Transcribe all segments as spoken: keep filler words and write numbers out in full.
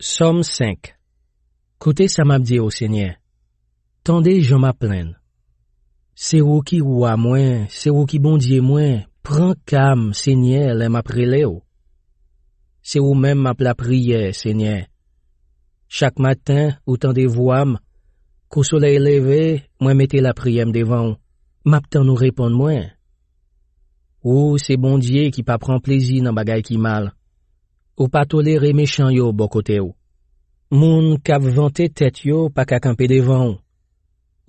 Sòm senk. Koute sa m ap di w, Senyè. Tande jan m ap plenn. Se ou ki wa mwen, se ou ki Bondye mwen. Pran ka m, Senyè, lè m ap rele w. Se ou menm m ap lapriyè, Senyè. Chak maten, ou tande vwa m. Kou solèy leve, mwen mete lapriyè m devan w. M ap tann ou reponn mwen. Ou se Bondye ki pa pran plezi nan bagay ki mal. Ou pa tolere mechan yo bò kote w. Moun k ap vante tèt yo pa ka kanpe devan w.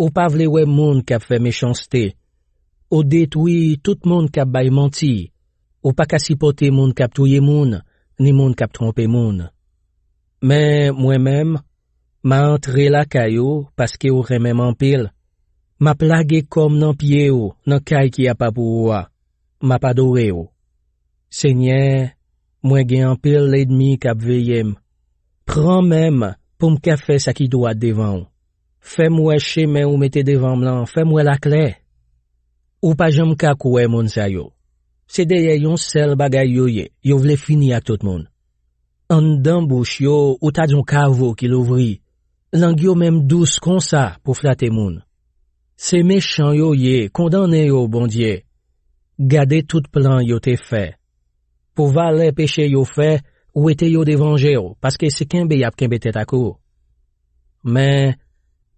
Ou pa vle wè moun k ap fè mechanste. Ou detwi tout moun k ap bay manti. Ou pa ka sipòte moun k ap touye moun, ni moun k ap twonpe moun. Men mwen menm, m a antre lakay ou paske ou renmen m anpil. M ap lage kò m nan pye w, nan kay ki apa pou ou a. M ap adore w. Senyè, mwen gen anpil lènmi k ap veye m. Pran men m pou m ka fè sa ki dwat devan w. Fè m wè chemen ou mete devan m lan, fè m wè l aklè. Ou pa janm ka kwè moun sa yo. Se dèyè yon sèl bagay yo ye, yo vle fini ak tout moun. Anndan bouch yo, ou ta di yon kavo ki louvri. Lang yo menm dous konsa pou flate moun. Se mechan yo ye, kondannen yo, Bondye. Gade tout plan yo te fè. Pou valè peche yo fè, wete yo devan je w, paske se kenbe y ap kenbe tèt ak ou. Men,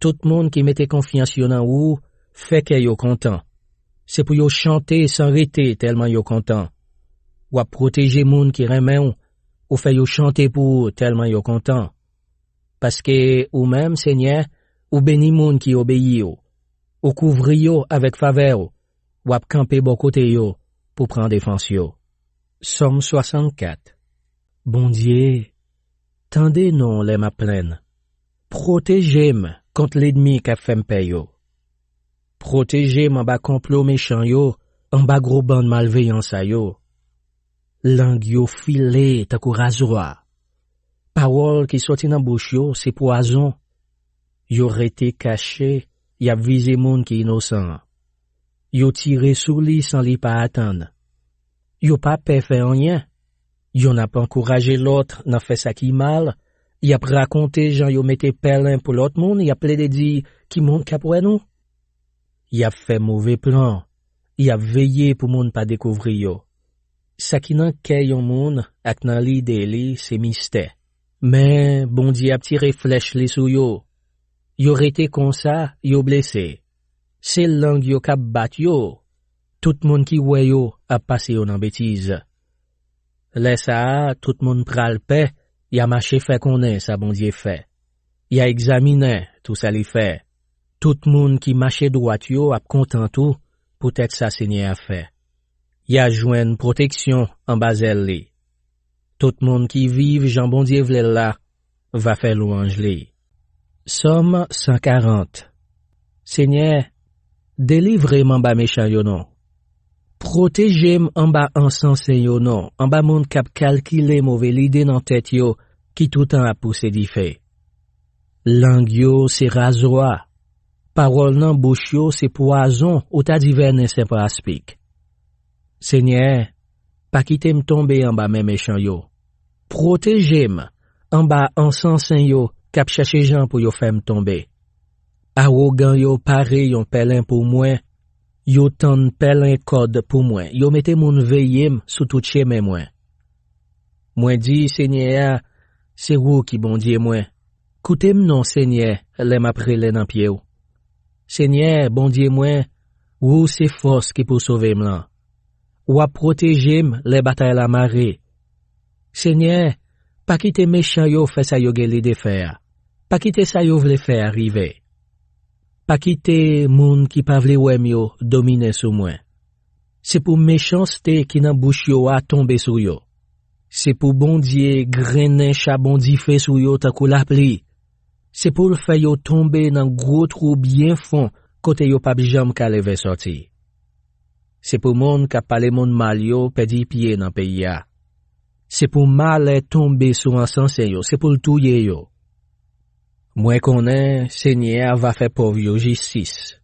tout moun ki mete konfyans yo nan ou, fè kè yo kontan. Se pou yo chante san rete tèlman yo kontan. W ap pwoteje moun ki renmen w, ou fè yo chante pou ou tèlman yo kontan. Paske ou menm, Senyè, ou beni moun ki obeyi w. Ou kouvri yo avèk favè w. W ap kanpe bò kote yo pou pran defans yo. Sòm swasannkat. Bondye, tande non lè m ap plenn. Pwoteje m kont lènmi k ap fè m pè yo. Pwoteje m anba konplo mechan yo, anba gwo bann malveyan sa yo. Lang yo file tankou razwa. Pawòl ki soti nan bouch yo se pwazon. Yo rete kache, y ap vize moun ki inosan an. Yo tire sou li san li pa atann. Yo pa pè fè anyen. Yonn ap ankouraje lòt nan fè sa ki mal, y ap rakonte jan yo mete pèlen pou lòt moun, y ap plede di, "Ki moun k ap wè nou?" Y ap fè move plan, y ap veye pou moun pa dekouvri yo. Sa ki nan kè yon moun ak nan lide li se mistè. Men Bondye ap tire flèch li sou yo. Yo rete konsa, yo blese. Se lang yo k ap bat yo. Tout moun ki wè yo ap pase yo nan betiz. Lè sa a, tout moun pral pè, y a mache fè konnen sa Bondye fè. Y a egzaminen tou sa li fè. Tout moun ki mache dwat yo ap kontan tou poutèt sa Senyè a fè. Y a jwenn pwoteksyon anba zèl li. Tout moun ki viv jan Bondye vle l la va fè lwanj li. Sòm san karant. Senyè, delivre m anba mechan yo non. Pwoteje m anba ansansen yo non, anba moun k ap kalkile move lide nan tèt yo ki toutan ap pouse dife. Lang yo se razwa, pawòl nan bouch yo se pwazon ou ta di vènen sèpan aspik. Senyè, pa kite m tonbe anba men mechan yo. Pwoteje m anba ansansen yo k ap chache jan pou yo fè m tonbe. Awogan yo pare yon pèlen pou mwen, yo tann pèlen kòd pou mwen, yo mete moun veye m sou tout chemen mwen. Mwen di Senyè a, se ou ki Bondye mwen. Koute m non, Senyè, lè m ap rele nan pye w. Senyè, Bondye mwen, ou se fòs ki pou sove m lan. W ap pwoteje m lè batay la mare. Senyè, pa kite mechan yo fè sa yo gen lide fè a. Pa kite sa yo vle fè a rive. Pa kite moun ki pa vle wè m yo domine sou mwen. Se pou mechanste ki nan bouch yo a tonbe sou yo. Se pou Bondye grennen chabon dife sou yo tankou lapli. Se pou l fè yo tonbe nan gwo twou byen fon kote yo p ap janm ka leve sòti. Se pou moun k ap pale moun mal yo pèdi pye nan peyi a. Se pou malè tonbe sou ansansen yo, se pou l touye yo. Mwen konnen Senyè a va fè pòv yo jistis.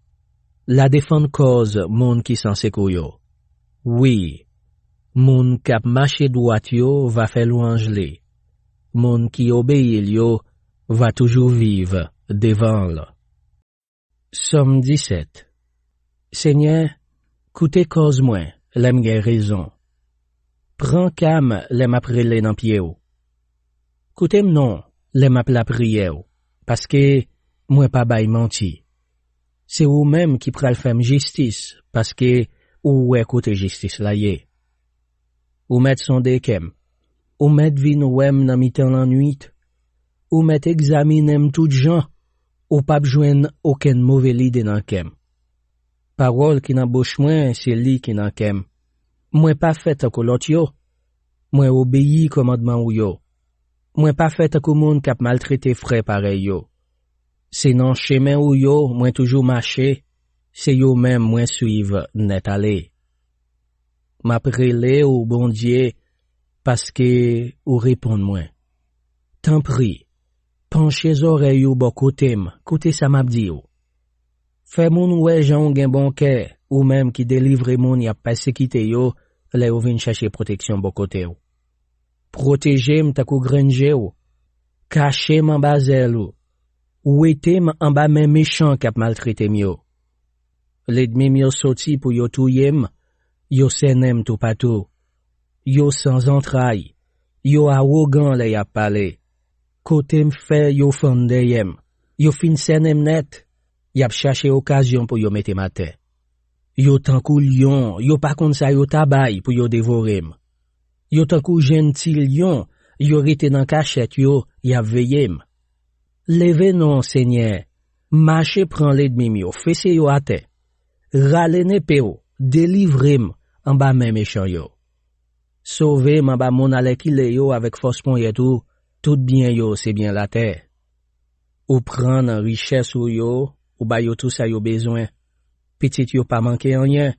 L a defann kòz moun ki san sekou yo. Wi, moun k ap mache dwat yo va fè lwanj li. Moun ki obeyi l yo va toujou viv devan l. Sòm disèt. Senyè, koute kòz mwen lè m gen rezon. Pran ka m lè m ap rele nan pye w. Koute m non lè m ap lapriyè w, paske mwen pa bay manti. Se ou menm ki pral fè m jistis, paske ou wè kote jistis la ye. Ou mèt sonde kè m. Ou mèt vin wè m nan mitan lannwit. Ou mèt egzaminen m tout jan. Ou p ap jwenn okenn move lide nan kè m. Pawòl ki nan bouch mwen, se li ki nan kè m. Mwen pa fè tankou lòt yo. Mwen obeyi kòmandman ou yo. Mwen pa fè tankou moun k ap maltrete frè parèy yo. Se nan chemen ou yo mwen toujou mache, se yo menm mwen swiv nèt ale. M ap rele w, Bondye, paske ou reponn mwen. Tanpri, panche zòrèy ou bò kote m, koute sa m ap di w. Fè moun wè jan w gen bon kè, ou menm ki delivre moun y ap pèsekite yo lè yo vin chèche pwoteksyon bò kote w. Pwoteje m tankou grenn je w. Kache m anba zèl ou. Wete m anba men mechan k ap maltrete m yo. Lènmi m yo soti pou yo touye m, yo sènen m toupatou. Yo san zantray, yo awogan lè y ap pale. Kote m fè yo fann dèyè m, yo fin sènen m nèt, y ap chache okazyon pou yo mete m atè. Yo tankou lyon, yo pa konn sa yo ta bay pou yo devore m. Yo tankou jenn ti lyon, yo rete nan kachèt yo, y ap veye m. Leve non, Senyè, mache pran lènmi m yo, fese yo atè. Rale nepe w, delivre m anba men mechan yo. Sove m anba moun alèkile yo avèk fòs ponyèt ou, tout byen yo se byen latè. Ou pran nan richès ou yo, ou ba yo tou sa yo bezwen. Pitit yo pa manke anyen,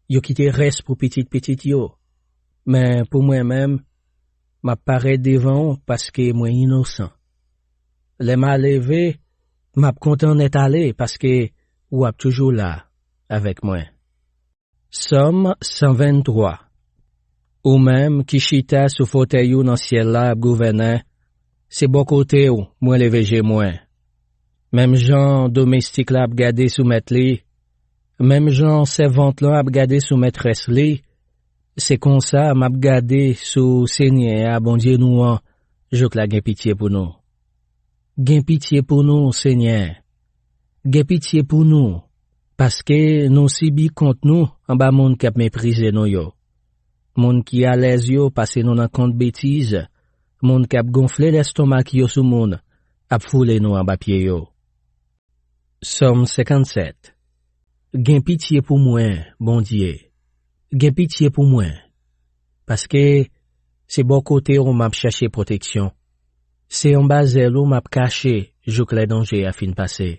yo kite rès pou pitit pitit yo. Men pou mwen menm, m ap parèt devan w paske mwen inosan. Lè m a leve, m ap kontan nèt ale paske w ap toujou la avèk mwen. Sòm san venntwa. Ou menm ki chita sou fotèy ou nan syèl la ap gouvènen, se bò kote w mwen leve je mwen. Menm jan domestik la ap gade sou mèt li, menm jan sèvant lan ap gade sou mètrès li, se konsa m ap gade sou Senyè a, Bondye nou an, jouk l a gen pitye pou nou. Gen pitye pou nou, Senyè. Gen pitye pou nou, paske nou sibi kont nou anba moun k ap meprize nou yo. Moun ki alèz yo pase nou nan kont betiz, moun k ap gonfle lèstomak yo sou moun, ap foule nou anba pye yo. Sòm senkannsèt. Gen pitye pou mwen, Bondye. Gen pitye pou mwen. Paske se bò kote w m ap chache pwoteksyon. Se anba zèl ou m ap kache jouk lè danje a fin pase.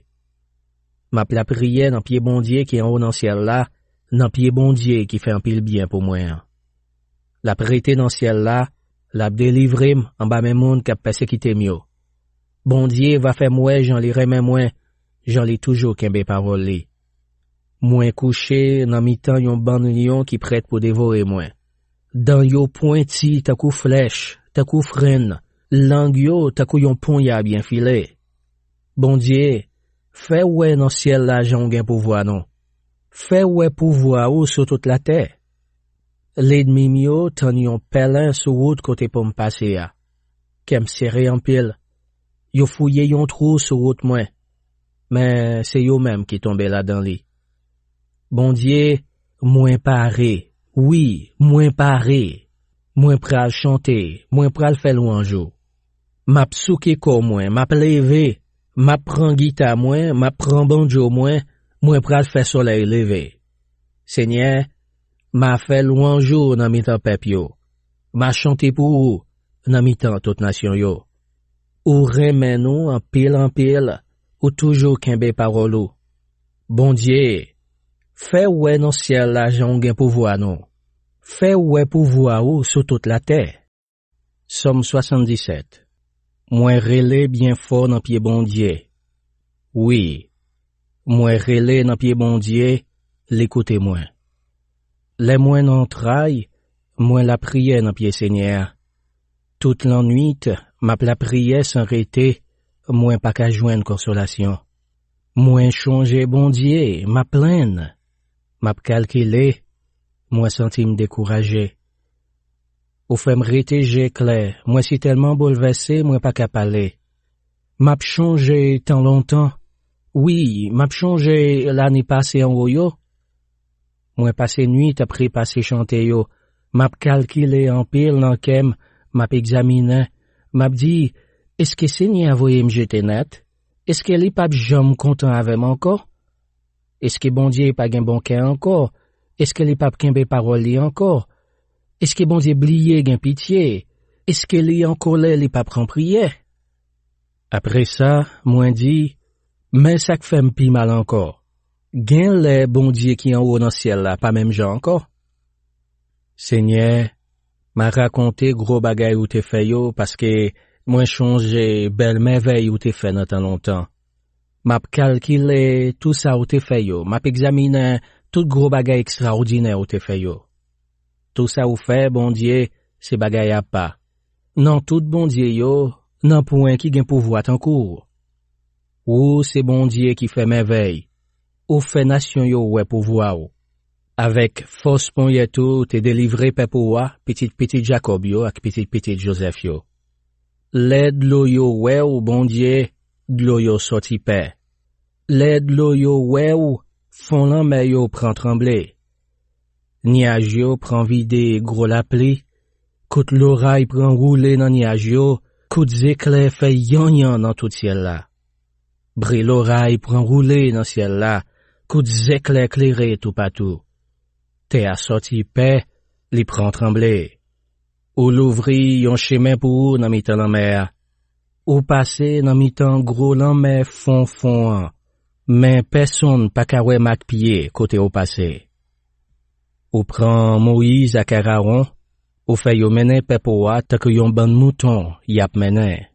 M ap lapriyè nan pye Bondye ki anwo nan syèl la, nan pye Bondye ki fè anpil byen pou mwen an. L ap rete nan syèl la, l ap delivre m anba men moun k ap pèsekite m yo. Bondye va fè m wè jan li renmen mwen, jan li toujou kenbe pawòl li. Mwen kouche nan mitan yon bann lyon ki prèt pou devore mwen. Dan yo pwenti tankou flèch, tankou frenn, lang yo tankou yon ponya byen file. Bondye, fè w wè nan syèl la jan w gen pouvwa non. Fè w wè pouvwa ou sou tout latè. Lènmi m yo tann yon pèlen sou wout kote pou m pase a. Kè m sere anpil. Yo fouye yon twou sou wout mwen, men se yo menm ki tonbe ladan li. Bondye, mwen pare, wi, mwen pare. Mwen pral chante, mwen pral fè lwanj ou. M ap souke kò mwen, m ap leve, m ap pran gita mwen, m ap pran bandjo mwen, mwen pral fè solèy leve. Senyè, m a fè lwanj ou nan mitan pèp yo. M a chante pou ou nan mitan tout nasyon yo. Ou renmen nou anpil anpil, ou toujou kenbe pawòl ou. Bondye, fè w wè nan syèl la jan w gen pouvwa non. Fè w wè pouvwa ou sou tout latè. Sòm swasanndisèt. Mwen rele byen fò nan pye Bondye. Wi, mwen rele nan pye Bondye, li koute mwen. Lè mwen nan tray, mwen lapriyè nan pye Senyè a. Tout lannwit, M ap lapriyè san rete, mwen pa ka jwenn konsolasyon. Mwen chonje Bondye, m ap plenn. M ap kalkile, mwen santi m dekouraje. Ou fè m rete je klè, mwen sitèlman boulvèse, mwen pa ka pale. M ap chonje tan lontan. Wi, m ap chonje lane pase anwo yo. Mwen pase nwit ap repase chante yo. M ap kalkile anpil nan kè m, m ap egzaminen. M ap di, èske Senyè a voye m jete nèt? Èske li p ap janm kontan avè m ankò? Èske Bondye pa gen bon kè ankò? Èske li p ap kenbe pawòl li ankò? Èske Bondye bliye gen pitye? Èske li an kolè, li p ap pran priyè? Apre sa, mwen di, men sa k fè m pi mal ankò. Gen lè Bondye ki anwo nan syèl la pa menm jan ankò. Senyè, m a rakonte gwo bagay ou te fè yo, paske mwen chonje bèl mèvèy ou te fè nan tan lontan. M ap kalkile tou sa ou te fè yo, m ap egzaminen tout gwo bagay ekstraòdinè ou te fè yo. Tou sa ou fè, Bondye, se bagay apa. Nan tout bondye yo, nan pwen ki gen pouvwa tankou w. Ou se Bondye ki fè mèvèy. Ou fè nasyon yo wè pouvwa w. Avèk fòs ponyèt ou, ou te delivre pèp ou a, pitit pitit Jakòb yo ak pitit pitit Jozèf yo. Lè dlo yo wè w, Bondye, dlo yo sòti pè. Lè dlo yo wè w, fon lanmè yo pran tranble. Nyaj yo pran vide gwo lapli, kout loray pran woule nan nyaj yo, kout zeklè fè yanyan nan tout syèl la. Bri loray pran woule nan syèl la, kout zeklè klere toupatou. Tè a sòti pè, li pran tranble. Ou louvri yon chemen pou ou nan mitan lanmè a. Ou pase nan mitan gwo lanmè fon fon an, men pèsonn pa ka wè mak pye kote ou pase. Ou pran Moyiz ak Arawon, ou fè yo mennen pèp ou a tankou yon bann mouton y ap mennen.